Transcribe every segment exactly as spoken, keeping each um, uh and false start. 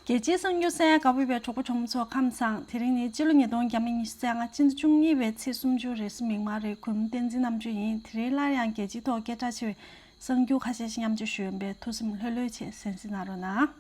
རྒྱལ་སྤྱིའི་གསར་འགྱུར་གསན་ཡག་དགའ་པོ་ཡོད་པའི་གྲོགས་པོ་གྲོགས་མོ་ཚོ་ཁམས་བཟང་། དེ་རིང་ནི་སྤྱི་ལོ་ཉིས་སྟོང་བརྒྱ་མེད་ཉི་ཤུ་རྩ་ལྔ་སྤྱི་ཟླ་བཅུ་གཉིས་པའི་ཚེས་སུམ་ཅུ་རེས་གཟའ་མིག་དམར་རེད། གུས་མོ་བསྟན་འཛིན་རྣམ་དཔྱོད་ཡིན། དེ་རིང་སླར་ཡང་རྒྱལ་སྤྱིའི་ཐོག་སྐད་གྲགས་ཆེ་བའི་གསར་འགྱུར་ཁ་ཤས་ཤིག་མཉམ་སྤྱོད་ཞུ་ཡོད་པས་ཐུགས་སེམས་ལྷོད་ལྷོད་བྱས་གསན་གཟིགས་གནང་རོགས་གནང་།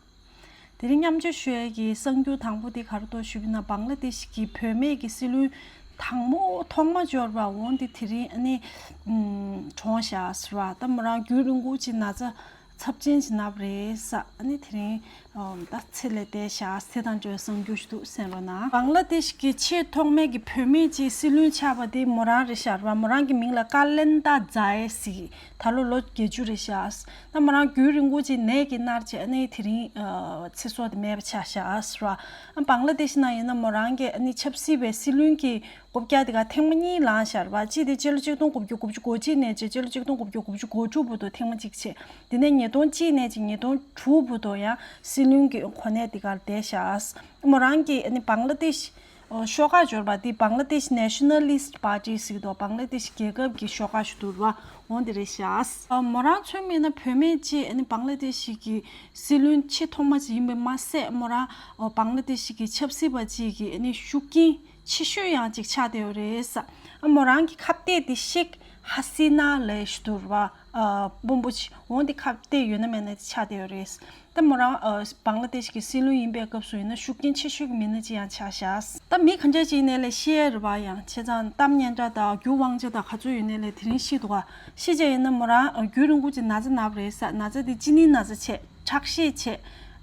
དེ་རིང་མཉམ་སྤྱོད་ཞུ་ཡས་ཀྱི་གསར་འགྱུར་དང་པོ་དེ་ག་རེ་འདུག་ཞུས་པ་ཡིན་ན། བང་ལ་དེ་ཤི་གི་བུད་མེད་ཀྱི་སྲིད་བློན་དང་པོ་ཐོག་མ་འབྱོར་བ་འོང་དེ་དེ་རིང་ཨ་ནི་ཨམ་གྲོངས་བཞག་ཟེར་བ། ད་མོ་རང་རྒྱུན་རིང་པོ་ཅིག་ན་ཚ་ཚབས་ཆེན་ཅིག་ན་བ་རེད་ས། ཨ་ནི་དེ་རིང་ཨམ་ད་ཚེ་ལས་འདས་བཞག་ཟེར་དང་འབྲེལ་བའི་གསར་འགྱུར་ཞིག་འདུག་གསན་རོགས་གནང་། བང་ལ་དེ་ཤི་གི་ཆེས་ཐོག་མའི་གི་བུད་མེད་ཅིག་སྲིད་བློན་ཆགས་པ་དེ་མོ་རང་རེད་ཤག་ར། མོ་རང་གི་མིང་ལ་ཀ་ལན་ཏ་ཛའེ་ཟེར་གི། ད་ལོ་ལོ་བརྒྱད་ཅུ་རེད་ཤག་ད་མོ་རང་རྒྱུན་རིང་པོ་ཅིག་ནད་ཀྱིས་མནར་བྱས་ཨ་ནི་དེ་རིང་ཨ་ཚེ་སྲོག་དེ་མེད་པ་ཆགས་ཤག་ཟེར་བ། ཨ་བང་ལ་དེ་ཤི་ནང་ཡིན་ན་མོ་རང་གིས་ཨ་ནི་ཆབ་སྲིད་པའི་སྲིད་བློན་གྱི་རྐུབ་བཀྱག་དེ་ག་ཐེངས་མ་གཉིས་ལངས་ཤག་ར་བ། གཅིག་དེ་སྤྱི་ལོ་གཅིག་སྟོང་དགུ་བརྒྱ་དགུ་བཅུ་གོ་གཅིག་ནས་བྱས་སྤྱི་ལོ་གཅིག་སྟོང་དགུ་བརྒྱ་དགུ་བཅུ་གོ་དྲུག་བར་དུ་ཐེངས་མ་གཅིག་བྱས། དེ་ནས་ཉིས་སྟོང་གཅིག་ནས་བྱས་ཉིས་སྟོང་དྲུག་བར་དུ་ཡང་སྲིད་བློན་གྱི་གོ་གནས་དེ་གར་བསྡད་ཤག་མོ་རང་གིས་ཨ་ནི་བང་ལ་དེ་ཤི་ཨོ་ཤོག་ཁག་འབྱོར་བ་འདི་Bangladesh Nationalist Party ཟེར་གྱི་འདུག་བང་ལ་དེ་ཤི་རྒྱལ་ཁབ་ཀྱི་ཤོག་ཁག་ཞིག་འདུག་ར་བ། འོང་དེ་རེད་ཤག་ཨ་མོ་རང་ཚོའི་མིན་ན་བུད་མེད་ཅིག་ཨ་ནི་བང་ལ་དེ་ཤི་གི་སྲིད་བློན་ཆེས་ཐོག་མ་ཅིག་ཡིན་པས་མ་ཟད་མོ་རང་ཨོ་བང་ལ་དེ་ཤི་གི་ཆབ་སྲིད་པ་ཅིག་གི་ཨ་ནི་ཤུགས་རྐྱེན་ཆེ་ཤོས་ཡང་ཅིག་ཆགས་བསྡད་ཡོད་རེད་ས། ཨ་མོ་རང་གི་ཁ་གཏད་དེ་ཤེག་ཧ་སི་ན་ལབ་ཞིག་འདུག་ར་བ། ཨ་དཔོན་པོ་ཅིག་འོང་དེ་ཁ་གཏད་ཡོད་ན་མེད་ན་དེ་ཆགས་བསྡད་ཡོད་རེད། ད་མོ་རང་ཨ་བང་ལ་དེ་ཤི་གི་སྲིད་བློན་ཡིན་པའི་སྐབས་སུ་ཡིན་ན་ཤུགས་རྐྱེན་ཆེ་ཤོས་ཀྱི་མི་སྣ་ཅིག་ཡང་ཆགས་ཤག་ད་མི་གང་འདྲ་ཅིག་ཡིན་ནའི་ལས་ཤི་ཡས་རེད་བ། ཡང་བྱས་ཙང་གཏམ་སྙན་གྲགས་དང་རྒྱུ་དབང་ཆ་དང་ག་ཚོད་ཡོད་ནའི་ལས་དེ་རིང་ཤི་འདུག་ག་ཤི་བྱས་ཡིན་ན་མོ་རང་ཨ་རྒྱུན་རིང་པོ་ཅིག་ན་ཚ་ན་བ་རེད་ས། ན་ཚ་དེ་གཅིན་སྙི་ན་ཚ་བྱས། ཁྲག་ཤེད་བྱས།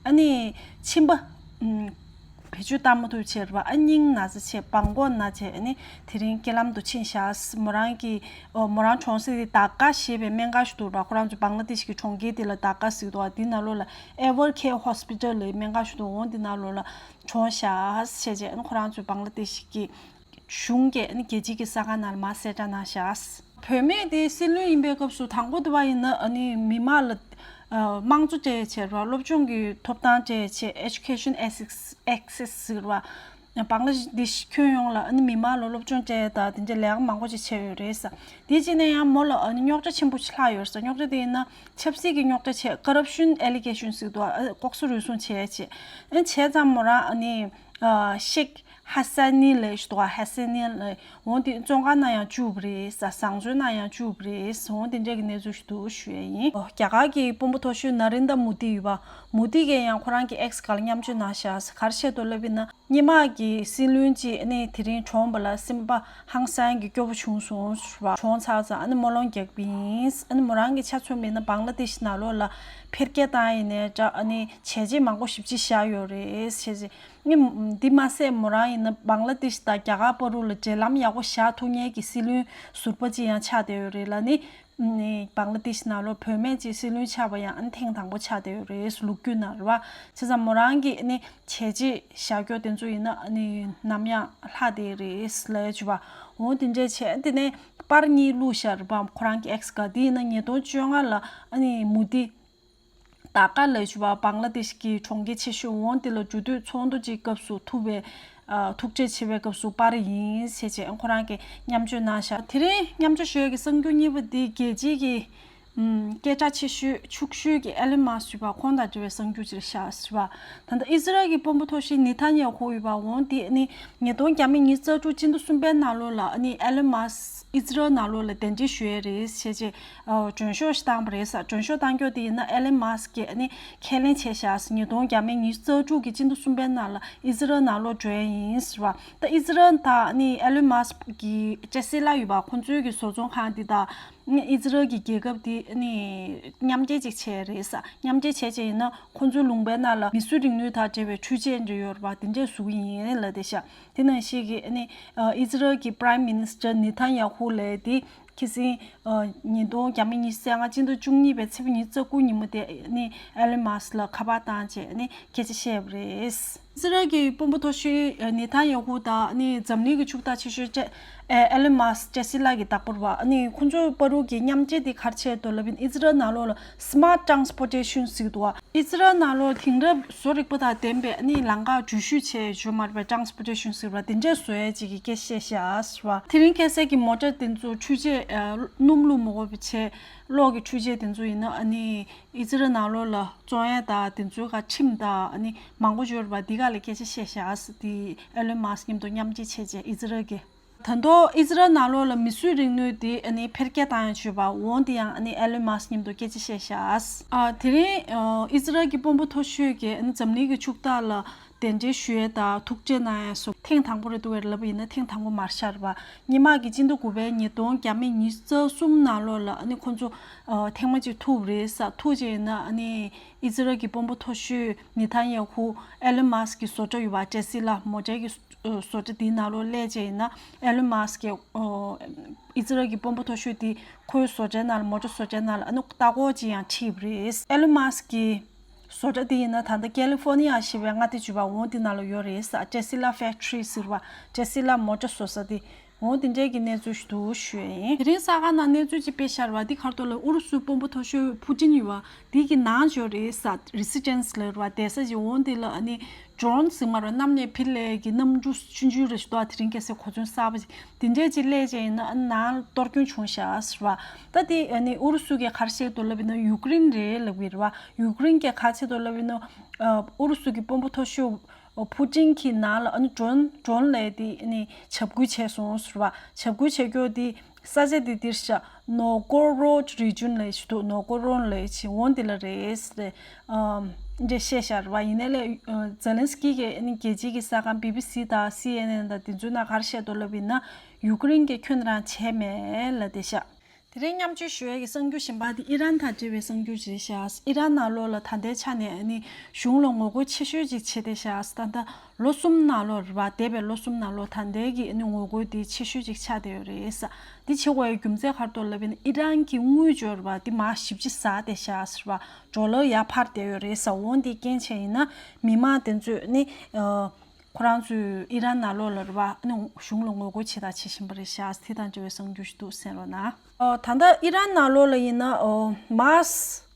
ཨ་ནི་མཆིན་པ་ཨམ་བེད་སྤྱོད་བཏང་མ་ཐུབ་བྱས་རེད་བ། ཨ་སྙིང་ན་ཚ་བྱས། བྲང་ཁོག་ན་བྱས། ཨ་ནི་དེ་རིང་རྐྱེན་ལམ་དུ་ཕྱིན་ཤག་མོ་རང་གི་ཨོ་མོ་རང་གྲོངས་ས་དེ་ཌ་ཀ་ཞེས་པའི་སྨན་ཁང་ཞིག་འདུག་ར་བ། ཁོ་རང་ཚོ་བང་ལ་དེ་ཤི་གི་གྲོང་ཁྱེར་དེ་ལ་ཌ་ཀ་ཟེར་གྱི་འདུག་བ། དེ་ནང་ལོགས་ལ་Evercare Hospital ལབ་སྨན་ཁང་ཞིག་འདུག་འོང་དེ་ནང་ལོགས་ལ་གྲོངས་ཤག་བྱས་རྗེས་ཨ་ནི་ཁོ་རང་ཚོ་བང་ལ་དེ་ཤི་གི་གཞུང་གིས་ཨ་ནི་རྒྱལ་སྤྱིའི་གི་གསར་ཁང་ནང་ལ་མར་གསལ་བསྒྲགས་གནང་ཤག་བུད་མེད་དེ་སྲིད་བློན་ཡིན་པའི་སྐབས་སུ་དང་པོ་དེ་བ་ཡིན་ན་ཨ་ནི་མི་མང་ལ་ཨ་དམངས་གཙོ་སྤྲད་བྱས་ར་བ། སློབ་སྦྱོང་གི་ཐོབ་ཐང་སྤྲད་བྱས་Education Access Access ཟེར་བ། བང་ལ་དེ་ཤི་ཁྱོན་ཡོངས་ལ་ཨ་ནི་མི་མང་ལ་སློབ་སྦྱོང་སྤྲད་དང་དེ་འདྲའི་ལས་ཀ་མང་པོ་ཞིག་བྱས་ཡོད་རེད་ས། དེ་རྗེས་ནས་ཡང་མོ་ལ་ཨ་ནི་རྙོག་དྲ་ཆེན་པོ་ཞིག་ལྷག་ཡོད་ས། རྙོག་དྲ་དེ་ཡིན་ན་ཆབ་སྲིད་ཀྱི་རྙོག་དྲ་བྱས། Corruption Allegation ཟེར་གྱི་འདུག་ཨ་ལྐོག་ཟ་རུལ་སུངས་བྱས་བྱས། ཨ་ནི་བྱས་ཙང་མོ་རང་ཨ་ནི་ཨ་ཤེག་ཧ་ས་ནི་ལབ་ཞིག་འདུག་ག་ཧ་ས་ནི་ལབ། འོང་དེ་བཙོན་ཁང་ནང་ཡང་བཅུག་པ་རེད་ས། བཟང་བཙོན་ནང་ཡང་བཅུག་པ་རེད་ས། འོང་དེ་འདྲ་གི་གནས་ཚུལ་ཞིག་འདུག་ཞུ་ཡས་ཡིན། ཨོ་རྒྱ་གར་གྱི་དཔོན་པོ་མཐོ་ཤོས་ན་རེན་དྲ་མོ་དི་ཡོད་པ། མོ་དི་གིས་ཡང་ཁོ་རང་གི་X་སྒང་ལ་མཉམ་སྤྱོད་གནང་ཤག་ས། ག་རེ་བཤད་འདུག་ལབ་ཡིན་ན། སྔོན་མ་གི་སྲིད་བློན་ཅིག་ཨ་ནི་དེ་རིང་གྲོངས་པ་ལ་སེམས་པ་ཧང་སང་གི་སྐྱོ་པོ་བྱུང་སོང་ཟེར་བ། གྲོངས་ཚར་ཙང་ཨ་ནི་སྨོན་ལམ་རྒྱག་པ་ཡིན། ཨ་ནི་མོ་རང་གི་ཆ་མཚོན་པ་ཡིན་ན་བང་ལ་དེ་ཤི་ནང་ལོགས་ལ་འཕེལ་རྒྱས་བཏང་ཡིན་ནའི་འདྲ། ཨ་ནི་བྱས་རྗེས་མང་པོ་ཞེ་པོ་ཅིག་བཞག་ཡོད་རེད་ཟེར་བྱས། ཨ་ནི་འདི་མ་ཟད་མོ་རང་ཡིན་ན་བང་ལ་དེ་ཤི་དང་རྒྱ་གར་བར་དུ་ལ་འབྲེལ་ལམ་ཡག་པོ་བཞག་ཐུབ་མཁན་གྱི་སྲིད་བློན་ཟུར་པ་ཅིག་ཡང་ཆགས་བསྡད་ཡོད་རེད་ལ། ཨ་ནི་ནི་བང་ལ་དེ་ཤི་ནང་ལོགས་བུད་མེད་ཅིག་སྲིད་བློན་ཆགས་པ་ཡང་ཨ་ནི་ཐེངས་དང་པོ་ཆགས་བསྡད་ཡོད་རེད་ལོ་རྒྱུས་ནང་རེད་བ། བྱས་ཙང་མོ་རང་གི་ཨ་ནི་བྱས་རྗེས་བཞག་རྒྱུ་དེ་ཚོ་ཡིན་ན་ཨ་ནི་ནམ་ཡང་ལྷག་བསྡད་རེད་ལབ་བྱས་པ། འོང་དེ་འདྲས་བྱས། དེ་ནས་པར་གཉིས་བླུགས་བཞག་རེད་བ། ཁོ་རང་གི་X་སྒང་དེ་ཡིན་ན་ཉིས་སྟོང་བཅོ་ལྔ་ལ་ཨ་ནི་མོ་དི་ཌ་ཀ་ལབ་བྱས་པ་བང་ལ་དེ་ཤི་གི་གྲོང་ཁྱེར་ཆེ་ཤོས་འོང་དེ་ལ་འབྲེལ་མཐུད་ཚོགས་འདུ་ཅིག་སྐབས་སུ་ཐུག་པའི་ཨ་ཐུག་འཕྲད་བྱེད་པའི་སྐབས་སུ་པར་ཡིན་ཟེར་བྱས་ཁོ་རང་གིས་མཉམ་སྤྱོད་གནང་ཤག་དེ་རིང་མཉམ་སྤྱོད་ཞུ་ཡས་ཀྱི་གསར་འགྱུར་གཉིས་པ་འདི་རྒྱལ་སྤྱིའི་གི་ཨམ་སྐད་གྲགས་ཆེ་ཤོས་ཕྱུག་ཤོས་ཀྱི་ཨེ་ལོན་མཱ་སི་ཡོད་པ། ཁོང་དང་འབྲེལ་བའི་གསར་འགྱུར་ཅིག་རེད་ཤག་ཟེར་བ། ད་ལྟ་ཨི་ཟི་རལ་གྱི་དཔོན་པོ་མཐོ་ཤོས་ནེ་ཐན་ཡ་ཧུ་ཡོད་པ། འོང་དེ་ནི་ཉིས་སྟོང་བརྒྱ་མེད་ཉི་ཤུ་རྩ་དྲུག་སྤྱི་ཟླ་གསུམ་པའི་ནང་ལོགས་ལ་ཨ་ནི་ཨེ་ལོན་མཱ་སི་ཨི་ཟི་རལ་ནང་ལོགས་ལ་གདན་འདྲེན་ཞུ་ཡས་རེད་ཟེར་བྱས་ཨ་མགྲོན་ཤོག་ཞིག་བཏང་པ་རེད་ས། མགྲོན་ཤོག་བཏང་རྒྱུ་དེ་ཡིན་ན་ཨེ་ལོན་མཱ་སི་གིས་ཨ་ནི་ཁས་ལེན་བྱས་ཤག་ཟེར། ཉིས་སྟོང་བརྒྱ་མེད་ཉི་ཤུ་རྩ་དྲུག་གི་སྤྱི་ཟླ་གསུམ་པའི་ནང་ལ་ཨི་ཟི་རལ་ནང་ལོགས་འགྲོ་ཡས་ཡིན་ཟེར་བ། ད་ཨི་ཟི་རལ་དང་ཨ་ནི་ཨེ་ལོན་མཱ་སི་གི་ཅེ་སི་ལ་ཡོད་པ། ཁོང་ཚོའི་གི་བཟོ་ཚོང་ཁང་དེ་དང་ཨི་ཟི་རལ་གྱི་རྒྱལ་ཁབ་དེ་ཨ་ནི་མཉམ་འབྲེལ་ཅིག་བྱས་རེད་ས། མཉམ་འབྲེལ་བྱས་བྱས་ཡིན་ན་ཁོང་ཚོའི་ལུང་པའི་ནང་ལ་མིས་བཟོས་རིག་ནུས་དང་འབྲེལ་བའི་འཕྲུལ་ཆས་འདྲ་ཡོད་རེད་པ། དེ་འདྲས་བཟོ་གི་ཡིན་ལབ་བསྡད་ཤག་དེ་ནང་བཞིན་གྱི་ཨ་ནི་ཨི་ཟི་རལ་གྱི་Prime Minister ནེ་ཐན་ཡ་ཧུ་ལབ་དེ་ཁ་སང་ཉིས་སྟོང་བརྒྱ་མེད་ཉི་ཤུ་རྩ་ལྔ་སྤྱི་ཟླ་བཅུ་གཉིས་པའི་ཚེས་པ་ཉི་ཤུ་རྩ་དགུ་ཉིན་མོ་དེ་ཨ་ནི་ཨེ་ལོན་མཱ་སི་ལ་ཁ་པར་བཏང་བྱས་ཨ་ནི་སྐད་ཆ་བཤད་པ་རེད། ཨི་ཟི་རལ་གྱི་དཔོན་པོ་མཐོ་ཤོས་ནེ་ཐན་ཡ་ཧུ་དང་ཨ་ནི་འཛམ་གླིང་གི་ཕྱུག་བདག་ཆེ་ཤོས་ཅེ་ཨེ་ལོན་མཱ་སི་ཀི་ཅེ་སི་ལ་གི་བདག་པོ་རེད་བ། ཨ་ནི་ཁོང་ཚོའི་བར་དུ་གི་མཉམ་འབྲེལ་དེ་ག་རེ་བྱས་འདུག་ལབ་ཡིན་ན། ཨི་ཟི་རལ་ནང་ལོགས་ལ་སི་མཱར་ཊི་ཊེ་རན་སི་པོར་ཊེ་ཤན་ཟེར་གྱི་འདུག་བ། ཨི་ཟི་རལ་ནང་ལོགས་དེང་རབས་བཟོ་རིག་པ་དང་ལྡན་པའི་ཨ་ནི་ལམ་ཁ་འགྲུལ་བཞུད་བྱས་ཡོད་མ་རེད་པས། ཊེ་རན་སི་པོར་ཊེ་ཤན་ཟེར་བ་དེ་འདྲས་བཟོ་ཡས་ཅིག་གི་སྐད་ཆ་བཤད་ཤག་ཟེར་བ། དེ་རིང་ཁ་སང་གི་མོ་ཊ་དེ་ཚོ་འཕྲུལ་ཆས་ཨ་སྣུམ་བླུགས་མ་དགོས་པ་བྱས། གློག་གི་འཕྲུལ་ཆས་དེ་ཚོ་ཡིན་ན་ཨ་ནི་ཨི་ཟི་རལ་ནང་ལོགས་ལ་བཙོང་ཡས་དང་དེ་ཚོའི་ཁ་ཁྲིམས་དང་ཨ་ནི་མང་པོ་ཡོད་རེད་པ། འདི་ག་ལ་སྐད་ཆ་བཤད་ཤག་ཟེར། དེ་ཨེ་ལོན་མཱ་སི་ཀི་མཉམ་དུ་མཉམ་འབྲེལ་བྱས་བྱས་ཨི་ཟི་རལ་གྱིས། ད་དུང་ཨི་ཟི་རལ་ནང་ལོགས་ལ་མིས་བཟོས་རིག་ནུས་དེ་ཨ་ནི་འཕེལ་རྒྱས་བཏང་ཡག་བྱས་པ་འོ་དེ་ཡང་ཨ་ནི་ཨེ་ལོན་མཱ་སི་ཀི་མཉམ་དུ་སྐད་ཆ་བཤད་ཤག་ཟེར། ཨ་དེ་རིང་ཨ་ཨི་ཟི་རལ་གྱི་དཔོན་པོ་མཐོ་ཤོས་ཀྱིས་ཨ་ནི་འཛམ་གླིང་གི་ཕྱུག་བདག་ལ་གདན་འདྲེན་ཞུ་ཡས་དང་ཐུག་འཕྲད་གནང་ཡས་སོགས་ཐེངས་དང་པོ་རེད་འདུག་གས། ལབ་པ་ཡིན་ན་ཐེངས་དང་པོ་མ་རེད་ཤག་རེད་པ། སྔོན་མ་གི་སྤྱི་ཟླ་དགུ་པའི་ཉིས་སྟོང་བརྒྱ་མེད་ཉི་ཤུ་རྩ་གསུམ་ནང་ལོགས་ལ་ཨ་ནི་ཁོང་ཚོ་ཨ་ཐེངས་མ་གཅིག་ཐུག་པ་རེད་ཟེར། ཐུག་བྱས་ཡིན་ན་ཨ་ནི་ཨི་ཟི་རལ་གྱི་དཔོན་པོ་མཐོ་ཤོས་ནེ་ཐན་ཡ་ཧུ་ཨེ་ལོན་མཱ་སི་ཀི་གི་བཟོ་གྲྭ་ཡོད་པ། ཊེ་སི་ལ་མོ་ཊའི་གི་ཨ་བཟོ་གྲྭ་དེའི་ནང་ལོགས་སླེབས་བྱས་ཡིན་ན་ཨེ་ལོན་མཱ་སི་ཀི་གིས་ཨ་ཨི་ཟི་རལ་གྱི་དཔོན་པོ་མཐོ་ཤོས་དེ་ཁོའི་བཟོ་གྲྭའི་ནང་ལ་མོ་ཊ་བཟོ་གྲྭའི་ནང་ལ་ཨ་ནི་ལྟ་སྐོར་ཅིག་ཡང་ཁྲིད་པ་རེད། ཨེ་ལོན་མཱ་སི་ཀི་གི་བཟོ་གྲྭ་དེ་ཡིན་ན་ད་ལྟ་ཀེ་ལི་ཧྥོར་ནི་ཡ་ཞེས་པའི་མངའ་སྡེ་བརྗོད་པ་འོ་དེ་ནང་ལ་ཡོད་རེད་ཟེར། ཊེ་སི་ལ་ཕེག་ཊི་རི་ཟེར་བ། ཊེ་སི་ལ་མོ་ཊ་བཟོ་ས་དེ་འོ་དེ་འདྲའི་གི་གནས་ཚུལ་ཞིག་འདུག་ཞུ་ཡ་ཡིན། དེ་རིང་གསར་ཁང་ནང་གནས་ཚུལ་ཅིག་སྤེལ་ཤག་རེད་པ། འདི་ག་རེ་འདུག་ལབ། ཨུ་རུ་སུའི་དཔོན་པོ་མཐོ་ཤོས་ཕུ་ཊིན་ཡོད་པ། དེ་གི་ནང་ཡོད་རེད་ཟེར། རེ་སི་ཌེན་སི་ལབ་རེད་པ། བསྡད་ས་ཅིག་འོ་དེ་ལ་ཨ་ནི་ཌོ་རོན་ཟེར་མ་རེད། གནམ་ནས་འཕུར་ཡས་ཀྱི་གནམ་གྲུ་ཆུང་ཆུང་རེ་ཞིག་འདུག་དེ་རིང་ཁ་སང་གོ་མཚོན་གསར་པ་ཅིག་དེ་འདྲས་ཅིག་སླེབས་བྱས་ཡིན་ན་ཨ་ནི་ནང་གཏོར་སྐྱོན་བྱུང་ཤག་ཟེར་བ། ད་དེ་ཨ་ནི་ཨུ་རུ་སུ་གིས་ག་རེ་བཤད་འདུག་ལབ་ཡིན་ན་ཡུཀ་རེན་རེད་ལབ་ཀྱི་རེད་པ། ཡུཀ་རེན་གྱིས་ག་རེ་བྱས་འདུག་ལབ་ཡིན་ན་ཨ་ཨུ་རུ་སུ་གི་དཔོན་པོ་མཐོ་ཤོས་ཨ་ཕུ་ཊིན་གྱི་ནང་ལ་ཨ་ནི་ཌོ་རོན་ཌོ་རོན་ལབ་ཡས་དེ་ཨ་ནི་འཇབ་རྒོལ་བྱས་སོང་ཟེར་བ། འཇབ་རྒོལ་བྱས་རྒྱུ་དེ་ས་ཆ་དེ་འདིར་ཤག་ནོ་གོ་རོ་རི་ཇུན་ལབ་ཡས་ཅིག་འདུག་ནོ་གོ་རོན་ལབ་ཡས་ཅིག་འོ་འདི་ལ་རེད་ཟེར། ཨམ། འདྲ་བཤད་ཤག་རེད་པ། ཡིན་ནའི་ལས་ཨ་ཛེ་ལན་སི་ཀི་གིས་ཨ་ནི་རྒྱལ་སྤྱིའི་གི་གསར་ཁང་བི་བི་སི་དང་སི་ཨེན་ཨེན་དང་དེ་ཚོའི་ནང་ག་རེ་བཤད་འདུག་ལབ་ཡིན་ན་ཡུཀ་རེན་གྱིས་ཁྱོན་ནས་རང་བྱས་མེད་ལབ་བསྡད་ཤག་དེ་རིང་མཉམ་སྤྱོད་ཞུ་ཡས་ཀྱི་གསར་འགྱུར་གཞན་པ་དེ་ཨི་རན་དང་འབྲེལ་བའི་གསར་འགྱུར་རེད་ཤག་ཨི་རན་ནང་ལོགས་ལ་ད་ལྟའི་ཆ་ནས་ཨ་ནི་གཞུང་ལ་ངོ་རྒོལ་ཆེ་ཤོས་ཅིག་བྱས་བསྡད་ཤག་ད་ལྟ་ལོ་གསུམ་ནང་ལོགས་རེད་པ། འདས་པའི་ལོ་གསུམ་ནང་ལོགས་ད་ལྟའི་གི་ཨ་ནི་ངོ་རྒོལ་དེ་ཆེ་ཤོས་ཅིག་ཆགས་བསྡད་ཡོད་རེད་ཟེར། འདི་བྱེད་དགོས་ཡའི་རྒྱུ་མཚན་ག་རེ་འདུག་ལབ་ཡིན་ན་ཨི་རན་གྱི་དངུལ་འབྱོར་བ་འདི་མར་ཞེ་པོ་ཅིག་ཟག་བསྡད་ཤག་ཟེར་བ། ཌོ་ལར་ཡར་འཕར་བསྡད་ཡོད་རེད་ཟེར། འོ་འདི་རྐྱེན་བྱས་ཡིན་ན་མི་མང་དེ་ཚོས་ནི་ཨ་ཁོ་རང་ཚོས་ཨི་རན་ནང་ལོགས་ལ་རེད་པ། ཨ་ནི་གཞུང་ལ་ངོ་རྒོལ་བྱེད་དང་བྱེད་བཞིན་པ་རེད་ཤག་དེ་དང་འབྲེལ་བའི་གསར་འགྱུར་ཞིག་འདུག་གསན་རོགས་གནང་། ཨ་ད་ལྟ་ཨི་རན་ནང་ལོགས་ལ་ཡིན་ན་ཨ་མཱས་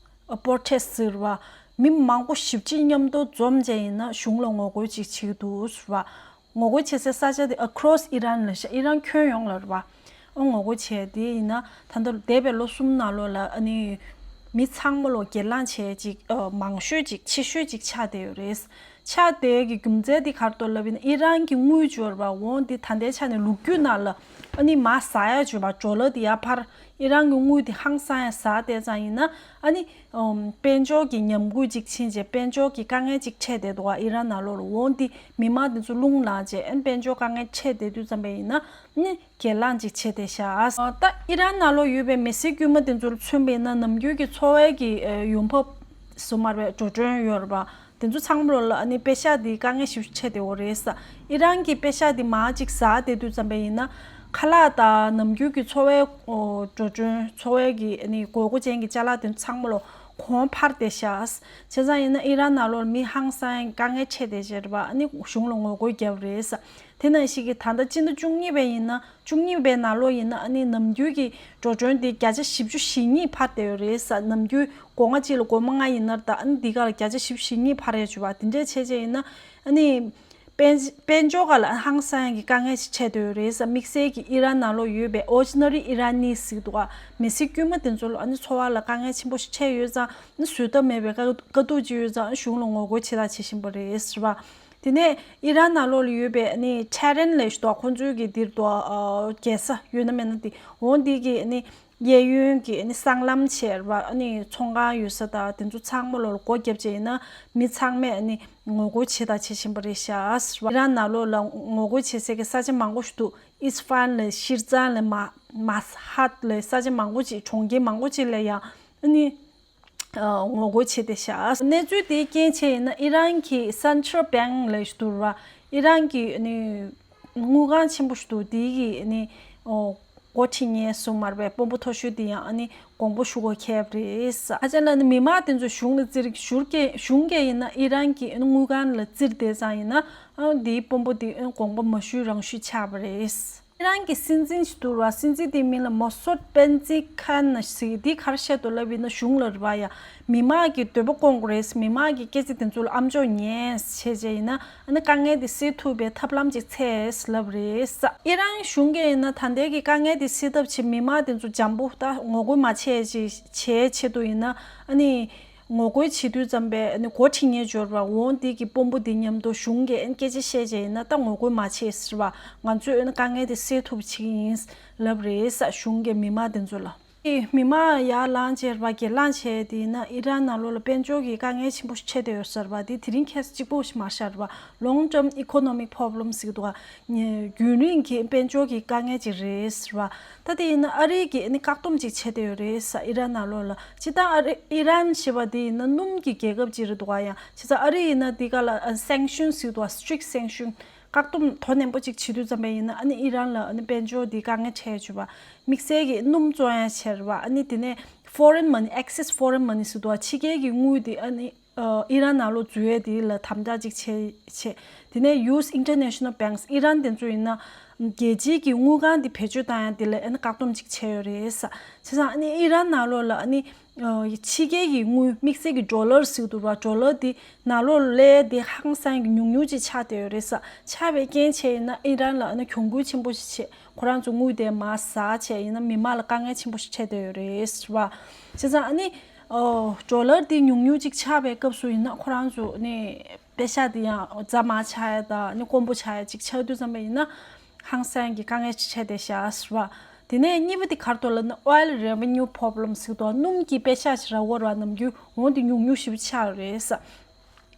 པོར་ཊེསི་ཟེར་བ། མི་མང་པོ་ཞེ་པོ་ཅིག་མཉམ་དུ་འཛོམས་བྱས་ཡིན་ན་གཞུང་ལ་ངོ་རྒོལ་ཅིག་བྱེད་ཀྱི་འདུག་ཟེར་བ། ངོ་རྒོལ་བྱེད་སའི་ས་ཆ་དེ་across Iran ལབ་ཤག་ཨི་རན་ཁྱོན་ཡོངས་ལ་རེད་པ། ཨ་ངོ་རྒོལ་བྱས་དེ་ཡིན་ན་ད་ལྟ་འདས་པའི་ལོ་གསུམ་ནང་ལོགས་ལ་ཨ་ནི་མི་ཚང་མ་ལོ་སྒེར་ལངས་བྱས་ཅིག་ཨ་མང་ཤོས་ཅིག་ཆེ་ཤོས་ཅིག་ཆགས་བསྡད་ཡོད་རེད། ཆགས་བསྡད་ཀྱི་རྒྱུ་མཚན་དེ་ག་རེ་འདུག་ལབ་ཡིན་ན་ཨི་རན་གྱི་དངུལ་འབྱོར་བ་འོ་འདི་ད་ལྟའི་ཆ་ནས་ལོ་རྒྱུས་ནང་ལ་ཨ་ནི་མར་ཟག་ཡག་བྱས་པ། ཌོ་ལར་དེ་ཡར་འཕར། ཨི་རན་གྱི་དངུལ་དེ་ཧང་སང་ཡང་ཟག་བསྡད་ཙང་ཡིན་ན་ཨ་ནི་ཨམ་དཔལ་འབྱོར་གྱི་ཉམས་རྒུད་ཅིག་ཕྱིན་བྱས་དཔལ་འབྱོར་གྱི་དཀའ་ངལ་ཅིག་འཕྲད་བསྡད་འདུག་ག་ཨི་རན་ནང་ལོགས་ལ། འོ་འདི་མི་མང་དེ་ཚོ་རླུང་ལངས་བྱས་ཨ་ནི་དཔལ་འབྱོར་དཀའ་ངལ་འཕྲད་བསྡད་དུས་ཙམ་པ་ཡིན་ན་ཨ་ནི་སྒེར་ལངས་ཅིག་བྱས་བསྡད་ཤག་ད་ཨི་རན་ནང་ལོགས་ཡོད་པའི་མི་སེར་དཀྱུས་མ་དེ་ཚོར་མཚོན་པ་ཡིན་ན་ནམ་རྒྱུན་གྱི་འཚོ་བའི་གི་ཨ་ཡོང་འབབ་སོ་མར་བའི་འགྲོ་གྲོན་ཡོད་རེད་པ། དེ་ཚོ་ཚང་མ་ལོ་ལ་ཨ་ནི་པེ་ཤག་འདི་དཀའ་ངལ་ཞིག་འཕྲད་བསྡད་ཡོད་རེད་ཟེར། ཨི་རན་གྱི་པེ་ཤག་འདི་མར་ཅིག་ཟག་བསྡད་དུས་ཙམ་པ་ཡིན་ན་ཁ་ལག་དང་ནམ་རྒྱུན་གྱི་འཚོ་བའི་ཨོ་འགྲོ་གྲོན་འཚོ་བའི་གི་ཨ་ནི་དགོས་མཁོ་ཅན་གྱི་ཅ་ལག་དེ་ཚོ་ཚང་མ་ལོ་གོང་འཕར་བསྡད་ཤག་བྱས་ཙང་ཡིན་ན་ཨི་རན་ནང་ལོ་ལ་མི་ཧང་སང་དཀའ་ངལ་འཕྲད་བསྡད་བྱས་རེད་པ། ཨ་ནི་གཞུང་ལ་ངོ་རྒོལ་བརྒྱབ་རེད་ཟེར། དེ་ནང་བཞིན་གྱི་ད་ལྟ་སྤྱི་ཟླ་བཅུ་གཉིས་པའི་ཡིན་ན་བཅུ་གཉིས་པའི་ནང་ལོ་ཡིན་ན་ཨ་ནི་ནམ་རྒྱུན་གྱི་འགྲོ་གྲོན་དེ་བརྒྱ་ཆ་བཞི་བཅུ་ཞེ་གཉིས་འཕར་བསྡད་ཡོད་རེད་ཟེར། ནམ་རྒྱུན་སྒོ་ང་གཅིག་ལ་སྒོར་མོ་ལྔ་ཡིན་ན་ད་ཨ་ནི་འདི་ག་ལ་བརྒྱ་ཆ་བཞི་བཅུ་ཞེ་གཉིས་འཕར་ཡོད་བྱས་པ། དེ་འདྲས་བྱས་བྱས་ཡིན་ན་ཨ་ནི་དཔལ་དཔལ་འབྱོར་སྒང་ལ་ཧང་སང་ཡག་གི་དཀའ་ངལ་ཞིག་འཕྲད་བསྡད་ཡོད་རེད་ཟེར། དམིགས་བསལ་གྱི་ཨི་རན་ནང་ལོགས་ཡོད་པའི་ordinary Iranians ཟེར་གྱི་འདུག་ག་མི་སེར་དཀྱུས་མ་དེ་ཚོ་ལ་ཨ་ནི་འཚོ་བ་ལ་དཀའ་ངལ་ཆེན་པོ་ཞིག་འཕྲད་ཡོད་ཙང་ཨ་ནི་བཟོད་ཐབས་མེད་པའི་དཀའ་དཀའ་སྡུག་ཅིག་ཡོད་ཙང་ཨ་ནི་གཞུང་ལ་ངོ་རྒོལ་བྱེད་དང་བྱེད་བཞིན་པ་རེད་ཟེར་བ། དེ་ནས་ཨི་རན་ནང་ལོགས་ལ་ཡོད་པའི་ཨ་ནི་ཊེ་ཧེ་རན་ལབ་ཤག་འདུག་ག་ཁོང་ཚོའི་གི་འདིར་འདུག་ག་ཨ་རྒྱལ་ས་ཡོད་ན་མེད་ན་དེ་འོ་འདི་གི་ཨ་ནི་གཡས་གཡོན་གྱི་ཨ་ནི་སྲང་ལམ་བྱས་རེད་པ། ཨ་ནི་ཚོང་ཁང་ཡོད་ས་དང་དེ་ཚོ་ཚང་མ་ལོ་ལ་སྒོ་བརྒྱབ་བྱས་ཡིན་ན་མི་ཚང་མས་ཨ་ནི་ངོ་རྒོལ་བྱེད་དང་བྱེད་བཞིན་པ་རེད་ཤག་ཨི་རན་ནང་ལོགས་ལ་ངོ་རྒོལ་བྱེད་སའི་གི་ས་ཆ་མང་པོ་ཞིག་འདུག་ཨིས་ཧྥ་ཧན་ལབ་ཤིར་ཛན་ལབ་མ་མ་ཧ་ཏི་ལབ་ས་ཆ་མང་པོ་ཅིག་གྲོང་ཁྱེར་མང་པོ་ཅིག་ལ་ཡང་ཨ་ནི་ཨ་ངོ་རྒོལ་བྱས་བསྡད་ཤག་གནས་ཚུལ་དེའི་རྐྱེན་བྱས་ཡིན་ན་ཨི་རན་གྱི་Central Bank ལབ་ཞིག་འདུག་ར། ཨི་རན་གྱི་ཨ་ནི་དངུལ་ཁང་ཆེན་པོ་ཞིག་འདུག་དེའི་གི་ཨ་ནི་ཨོ་ འགོ་ཁྲིད་མཁན་སུ་མར་པའི་དཔོན་པོ་མཐོ་ཤོས་དེ་ཡང་ཨ་ནི་དགོངས་པ་ཞུ་དགོས་ཁེལ་བ་རེད། ཁ་ཅན་ལ་ནི་མི་མང་དེ་ཚོ་གཞུང་ལ་བཙིར་གཞུར་གྱི་གཞུང་གིས་ཡིན་ན་ཨི་རན་གྱི་ཨ་ནི་དངུལ་ཁང་ལ་བཙིར་བསྡད་ཙང་ཡིན་ན་ཨ་འདིའི་དཔོན་པོ་དེ་ཨ་ནི་དགོངས་པ་མ་ཞུས་རང་ཞུས་ཆགས་པ་རེད། ཨི་རན་གྱི་སྲིད་འཛིན་ཞིག་འདུག་ར། སྲིད་འཛིན་དེའི་མིང་ལ་མོ་སོད་པན་ཛི་ཁན་ཟེར། དེ་ག་རེ་བཤད་འདུག་ལབ་ཡིན་ན་གཞུང་ལ་རེད་པ་ཡ། མི་མང་གི་འདོད་པ་སྐོང་དགོས་རེད། མི་མང་གི་སྐད་ཆ་དེ་ཚོ་ལ་ཨམ་ཅོག་ཉན་བྱས་བྱས་ཡིན་ན་ཨ་ནི་དཀའ་ངལ་དེ་སེལ་ཐུབ་པའི་ཐབས་ལམ་ཅིག་འཚོལ་ལབ་རེད། ཨི་རན་གཞུང་གིས་ཡིན་ན་ད་ལྟའི་གི་དཀའ་ངལ་དེ་སེལ་ཐབས་ཆེད་མི་མང་དེ་ཚོ་འཇམ་པོ་ད་ངོ་རྒོལ་མ་བྱས་ཅིག་བྱས་ཆེད་དུ་ཡིན་ན་ཨ་ནི་ངོ་རྒོལ་བྱེད་དུས་ཙམ་པས་ཨ་ནི་འགོ་ཁྲིད་མཁན་འབྱོར་བ་འོང་དེ་གི་དཔོན་པོ་དེ་མཉམ་དུ་གཞུང་གིས་ཨ་ནི་སྐད་ཆ་བཤད་བྱས་ཡིན་ན་ད་ངོ་རྒོལ་མ་བྱས་ཟེར་བ། ང་ཚོས་ཨ་ནི་དཀའ་ངལ་དེ་སེལ་ཐུབ་ཆེད་ཡིན་ལབ་རེད། གཞུང་གིས་མི་མང་དེ་ཚོ་ལ། མི་མང་ཡར་ལངས་བྱས་རེད་པ། སྒེར་ལངས་བྱས་དེ་ཡིན་ན་ཨི་རན་ནང་ལོགས་ལ་དཔལ་འབྱོར་གྱི་དཀའ་ངལ་ཆེན་པོ་ཞིག་འཕྲད་བསྡད་ཡོད་ཟེར་བ་དེ་དེ་རིང་ཁ་སང་གཅིག་པོ་ཞིག་མ་རེད་པ། Long term economic problem ཟེར་གྱི་འདུག་ག་རྒྱུན་རིང་གི་དཔལ་འབྱོར་གྱི་དཀའ་ངལ་ཅིག་རེད་ཟེར་བ། ད་དེ་ཡིན་ན་ཨ་རི་གིས་ཨ་ནི་བཀག་སྡོམ་ཅིག་བྱས་བསྡད་ཡོད་རེད་ཟེར། ཨི་རན་ནང་ལོགས་ལ་སྤྱིར་བཏང་ཨ་རི་ཨི་རན་ཞེས་པ་དེ་ཡིན་ན་སྣུམ་གྱི་རྒྱལ་ཁབ་ཅིག་རེད་འདུག་ག་ཡང་བྱས་ཙང་ཨ་རི་ཡིན་ན་དེ་ག་ལ་ཨ་sanction ཟེར་གྱི་འདུག་ག strict sanction བཀག་སྡོམ་དོ་ནན་པོ་ཅིག་བྱེད་དུས་ཙམ་པ་ཡིན་ན་ཨ་ནི་ཨི་རན་ལ་ཨ་ནི་དཔལ་འབྱོར་འདི་དཀའ་ངལ་འཕྲད་བྱུང་བ། དམིགས་བསལ་གྱི་སྣུམ་བཙོང་ཡ་བྱས་རེད་པ། ཨ་ནི་དེ་ནས་foreign money, excess foreign money ཟེར་འདུག་ག་ཕྱི་རྒྱལ་གྱི་དངུལ་དེ་ཨ་ནི་ཨི་རན་ནང་ལོགས་འཛུལ་ཡས་དེ་ལ་དམ་དྲག་ཅིག་བྱས་བྱས། དེ་ནས་use international banks ཨི་རན་དེ་ཚོ་ཡིན་ན་རྒྱལ་སྤྱིའི་གི་དངུལ་ཁང་དེ་བེད་སྤྱོད་བཏང་ཡ་དེ་ལ་ཨ་ནི་བཀག་སྡོམ་ཅིག་བྱས་ཡོད་རེད་ས། བྱས་ཙང་ཨ་ནི་ཨི་རན་ནང་ལོགས་ལ་ཨ་ནི། ཕྱི་རྒྱལ་གྱི་དངུལ་དམིགས་བསལ་གྱི་ཌོ་ལར་ཟེར་གྱི་འདུག་པ། ཌོ་ལར་དེ་ནང་ལོགས་སླེབས་དེ་ཧང་སང་གི་ཉུང་ཉུང་ཅིག་ཆགས་བསྡད་ཡོད་རེད་ས། ཆགས་པའི་རྐྱེན་བྱས་ཡིན་ན་ཨི་རན་ལ་ཨ་ནི་གྱོང་གུན་ཆེན་པོ་ཞིག་བྱས། ཁོ་རང་ཚོ་དངུལ་དེ་མར་ཟག་བྱས་ཡིན་ན་མི་མང་ལ་དཀའ་ངལ་ཆེན་པོ་ཞིག་འཕྲད་བསྡད་ཡོད་རེད་ཟེར་བ། བྱས་ཙང་ཨ་ནི་ཌོ་ལར་དེ་ཉུང་ཉུང་ཅིག་ཆགས་པའི་སྐབས་སུ་ཡིན་ན་ཁོ་རང་ཚོ་ཨ་ནི་པེ་ཤག་དེ་ཡང་རྫ་མར་ཆག་ཡ་དང་ཨ་ནི་དཀོན་པོ་ཆག་ཡ་ཅིག་ཆགས་དུས་ཙམ་པ་ཡིན་ན། ཧང་སང་གི་དཀའ་ངལ་ཅིག་འཕྲད་བསྡད་ཤག་ཟེར་བ། དེ་ནས་གཉིས་པ་དེ་ག་རེ་འདུག་ལབ་ན་oil revenue problem ཟེར་གྱི་འདུག་སྣུམ་གྱི་པེ་ཤག་ཅིག་རག་དགོས་རེད་པ། ནམ་རྒྱུན་འོ་དེ་ཉུང་ཉུང་ཞེ་པོ་ཆགས་ཡོད་རེད་ས།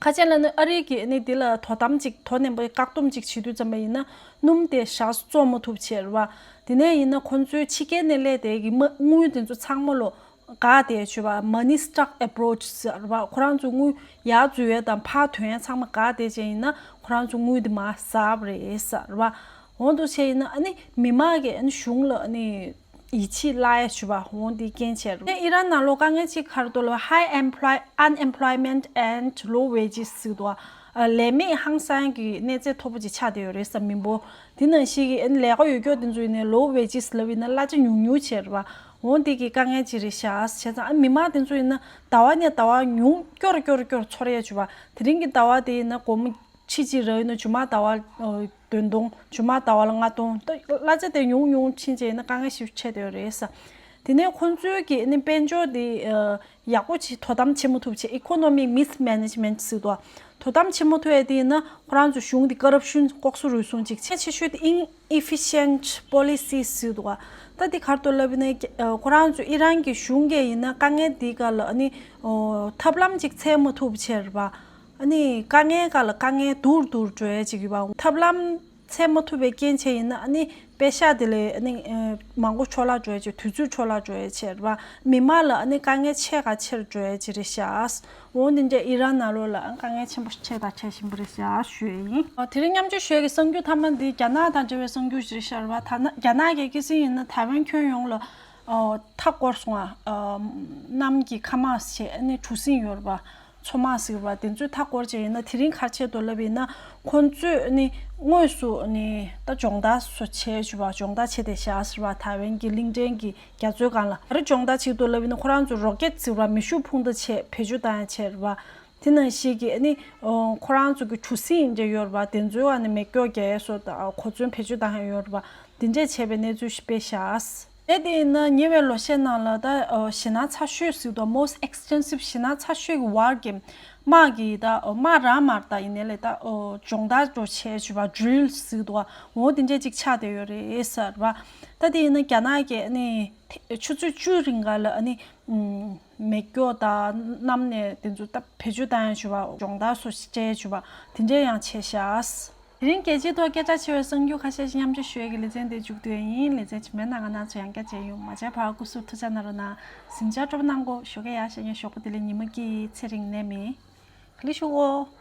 ཁ་ཅན་ལ་ནི་ཨ་རི་གིས་ནི་འདི་ལ་དོ་དམ་ཅིག་དོ་ནན་པོ་བཀག་སྡོམ་ཅིག་བྱེད་དུས་ཙམ་པ་ཡིན་ན་སྣུམ་དེ་ཞག་བཙོང་མ་ཐུབ་བྱས་རེད་པ། དེ་ནས་ཡིན་ན་ཁོང་ཚོའི་ཕྱི་རྒྱལ་ནས་སླེབས་དེ་གི་མ་དངུལ་དེ་ཚོ་ཚང་མ་ལོ། འགག་བསྡད་བྱས་པ། Money stuck abroad ཟེར་བ། ཁོ་རང་ཚོ་དངུལ་ཡར་འཛུལ་ཡས་དང་ཕར་ཐོན་ཡས་ཚང་མ་འགག་བསྡད་བྱས་ཡིན་ན་ཁོ་རང་ཚོ་དངུལ་དེ་མར་ཟག་པ་རེད་ཟེར་བ། འོ་འདུག་བྱས་ཡིན་ན་ཨ་ནི་མི་མང་གིས་ཨ་ནི་གཞུང་ལ་ཨ་ནི་ཡིད་ཆེས་བརླག་ཡས་བྱས་པ། འོ་འདི་རྐྱེན་བྱས་རེད། ཨི་རན་ནང་ལོགས་དཀའ་ངལ་གཅིག་ག་རེ་འདུག་ལབ། High employ unemployment and low wages ཟེར་འདུག་པ། ལས་མེད་ཧང་སང་གི་གནས་ཚད་མཐོ་པོ་ཅིག་ཆགས་བསྡད་ཡོད་རེད་ས། མི་འབོར་དེ་ནང་བཞིན་གྱི་ཨ་ནི་ལས་ཀ་ཡོད་ཀྱོག་དེ་ཚོ་ཡིན་ནའི་low wages ལབ་ཡིན་ན་གླ་ཆ་ཉུང་ཉུང་བྱས་རེད་པ། འོ་འདི་གི་དཀའ་ངལ་ཅིག་རེད་ཤག་བྱས་ཙང་ཨ་མི་མང་དེ་ཚོ་ཡིན་ན་ཟླ་བ་ནས་ཟླ་བ་ཉུང་སྐྱོར་སྐྱོར་སྐྱོར་ཚོར་ཡས་བྱས་པ། དེ་རིང་གི་ཟླ་བ་དེ་ཡིན་ན་སྒོར་མོ་ཁྲི་གཅིག་རག་ཡིན་ན་མཇུག་མ་ཟླ་བ་བདུན་སྟོང་། མཇུག་མ་ཟླ་བ་ལ་ལྔ་སྟོང་། ད་གླ་ཆ་དེ་ཉུང་ཉུང་ཕྱིན་བྱས་ཡིན་ན་དཀའ་ངལ་ཞིག་འཕྲད་བསྡད་ཡོད་རེད་ས། དེ་ནས་ཁོང་ཚོའི་གི་ཨ་ནི་དཔལ་འབྱོར་དེ་ཡག་པོ་ཅིག་དོ་དམ་བྱེད་མ་ཐུབ་བྱས། Economic mismanagement ཟེར་འདུག་དོ་དམ་བྱེད་མ་ཐུབ་ཡས་དེ་ཡིན་ན་ཁོ་རང་ཚོ་གཞུང་དེ་ཀ་རབ་ཤན་ལྐོག་ཟ་རུལ་སུངས་ཅིག་བྱས། ཆེ་ཤོས་དེ་inefficient policy ཟེར་འདུག་ད་དེ་ག་རེ་འདུག་ལབ་ན་ཁོ་རང་ཚོ་ཨི་རན་གྱི་གཞུང་གིས་ཡིན་ན་དཀའ་ངལ་དེ་ག་ལ་ཨ་ནི་ཐབས་ལམ་ཅིག་འཚོལ་མ་ཐུབ་བྱས་རེད་པ། ཨ་ནི་དཀའ་ངལ་ག་ལ་དཀའ་ངལ་སྡུག་རུ་སྡུག་རུ་འགྲོ་ཡས་ཅིག་ཡོད་པ། ཐབས་ལམ་འཚོལ་མ་ཐུབ་པའི་རྐྱེན་བྱས་ཡིན་ན་ཨ་ནི་པེ་ཤག་དེ་ལས་ཨ་ནི་མང་པོ་འཕྲོ་བརླག་འགྲོ་ཡས་ཅིག་དུས་ཚོད་འཕྲོ་བརླག་འགྲོ་ཡས་ཅིག་རེད་པ། མི་མང་ལ་ཨ་ནི་དཀའ་ངལ་ཆེ་ག་ཆེ་རུ་འགྲོ་ཡས་ཅིག་རེད་ཤག་འོ་འདི་འདྲ་ཨི་རན་ནང་ལོགས་ལ་དཀའ་ངལ་ཆེན་པོ་ཞིག་འཕྲད་དང་འཕྲད་བཞིན་པ་རེད་ཤག་ཞུ་ཡས་ཡིན། དེ་རིང་མཉམ་སྤྱོད་ཞུ་ཡས་ཀྱི་གསར་འགྱུར་མཐའ་མ་འདི་རྒྱ་ནག་དང་འབྲེལ་བའི་གསར་འགྱུར་ཞིག་རེད་ཤག་རེད་པ། ད་ནི་རྒྱ་ནག་གིས་ཁ་སང་ཡིན་ན་ཐའེ་ཝན་ཁྱོན་ཡོངས་ལ་མཐའ་བསྐོར་སོང་ང་། གནམ་གྱི་ཁ་དམག་བྱས་ཨ་ནི་གྲུ་གཟིངས་ཡོད་རེད་པ། མཚོ་དམག་ཟེར་བ་དེ་ཚོས་མཐའ་བསྐོར་བྱས་ཡིན་ན་དེ་རིང་ག་རེ་བྱས་འདུག་ལབ་ཡིན་ན་ཁོང་ཚོས་ནི་དངོས་སུ་ནི་ད་སྦྱོང་བརྡར་སོགས་བྱས་བྱས་པ། སྦྱོང་བརྡར་བྱས་བསྡད་ཤག་ཟེར་བ། ཐའེ་ཝན་གྱི་གླིང་ཕྲན་གྱི་རྒྱ་མཚོའི་སྒང་ལ་ག་རེ་སྦྱོང་བརྡར་བྱས་འདུག་ལབ་ཡིན་ན་ཁོ་རང་ཚོ་རོ་ཀེད་ཟེར་བ་མེ་ཤུགས་འཕུར་མདའ་བྱས་བེད་སྤྱོད་བཏང་ཡ་བྱས་རེད་པ། དེ་ནང་བཞིན་གྱི་ནི་ཁོ་རང་ཚོ་གི་གྲུ་གཟིངས་འདྲ་ཡོད་རེད་པ། དེ་ཚོའི་ཨ་ནི་མེ་སྒྱོགས་རྒྱག་ཡ་སོགས་དང་གོ་མཚོན་བེད་སྤྱོད་བཏང་ཡ་ཡོད་རེད་པ། དེ་འདྲས་བྱས་པའི་གནས་ཚུལ་ཞིག་སྤེལ་ཤག་དེ་དེ་ཡིན་ན་ཉེ་བའི་ལོ་ཤས་ནང་ལ་ད་ཞེད་སྣང་ཚ་ཤོས་ཟེར་དུས་most extensive ཞེད་སྣང་ཚ་ཤོས་ཀྱི་བར་གྱི་དམག་གི་ད་དམག་རང་མར་ད་ཡིན་ནའི་ལས་ད་སྦྱོང་བརྡར་འགྲོ་བྱས་བྱས་པ་drill ཟེར་དུས་འོ་དེ་འདྲས་ཅིག་ཆགས་བསྡད་ཡོད་རེད་ཟེར་བ། ད་དེ་ཡིན་ན་རྒྱ་ནག་གི་ནི་ཆུ་ཚོད་བཅུ་རིང་ག་ལ་ནི་མེ་སྒྱོགས་དང་གནམ་ནས་དེ་ཚོ་ད་བེད་སྤྱོད་བཏང་ཡ་བྱས་པ་སྦྱོང་བརྡར་སོགས་ཤིག་སྤྲད་བྱས་པ་དེ་འདྲས་ཡང་བྱས་ཤག་དེ་རིང་རྒྱལ་སྤྱིའི་ཐོག་སྐད་གྲགས་ཆེ་བའི་གསར་འགྱུར་ཁ་ཤས་ཤིག་མཉམ་སྤྱོད་ཞུ་ཡས་ཀྱི་ལེ་ཚན་དེ་མཇུག་བསྡུ་ཡས་ཡིན། ལེ་ཚན་རྗེས་མའི་ནང་ང་རང་ཚོ་ཡང་བསྐྱར་མཇལ་ཡོང་། མ་མཇལ་བར་སྐུ་གཟུགས་ཐུགས་ཅག་གནང་རོགས་གནང་། གཟིམ་འཇགས་སྤྲོ་པོ་གནང་གོ་ཞོགས་ཀས་ཡར་ཤར་ཉིན་ཞོགས་པ་དེ་ལས་ཉི་མ་སྐྱིད་ཚེ་རིང་ནད་མེད། ག་ལེ་ཞུ་གོ།